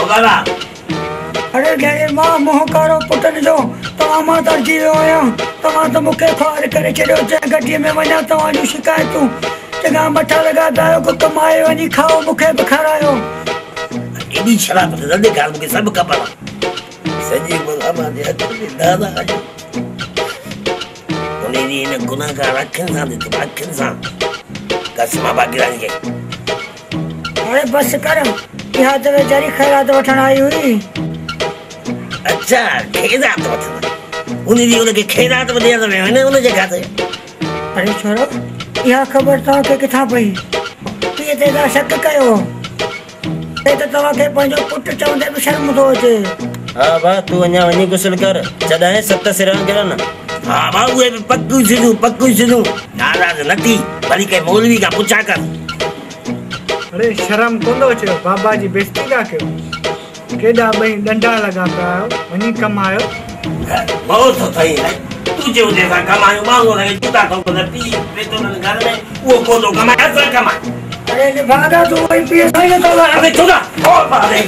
بابا. اڙي ڌڻي مان منهن ڪارو پٽن جو توهان مان تڙجي ويو آهيان. توهان ته مون کي خوار ڪري ڇڏيو. جنهن گهٽيء ۾ وڃان توهان جون شڪايتون. چڱا مٺا لڳا پيا آهيو، ڪو ڪمائي وڃي کائو، مون کي به کارايو. ايڏي شرافت نه ڏيکار، مون کي سڀ خبر آهي. سڄي عمر امان جي هٿ ۾ دادا آهيو. ان ڏينهن هن گنهگار اکين سان ڏٺم، اکين سان. قسم آ باقيراني کي. هاڻي بس ڪر، اها ته ويچاري خيرات وٺڻ آئي هئي. اڇا خيرات وٺڻ؟ ان ڏينهن ان کي خيرات به ڏيڻ ويو آهين ان جي کاتي. اڙي ڇورو، اها خبر توهان کي ڪٿان پئي؟ پيء تي ٿا شڪ ڪيو. هي ته توهان کي پنهنجو پٽ چوندي به شرم ٿو اچي. ها ڀاء، تون اڃا وڃي غسل ڪر، جڏهن 7 سران ڪرن. ها ڀاء، اهي به پڪيون سڌيون، پڪيون سڌيون. ناراض نه ٿي، ڀلي ڪنهن مولوي کان پڇا ڪر. اڙي شرم ڪونه ٿو اچيو، بابا جي بيعزتي ٿا ڪيو. ڪيڏا ٻئي ڏنڊا لڳا پيا آهيو، وڃي ڪمايو. موت اٿئي نه، تون چيو ته اسان ڪمايون، ماڻهو اسان کي جوتا ٿو ڪن، پيء ويٺو اٿن گهر ۾، اهو ڪو ٿو ڪمائي، اسان ڪمايون. اڙي نڀاڳا، تون وري پيء سان ئي نٿو ڳالهائين. اڙي ڇوڪرا، او بابا ري.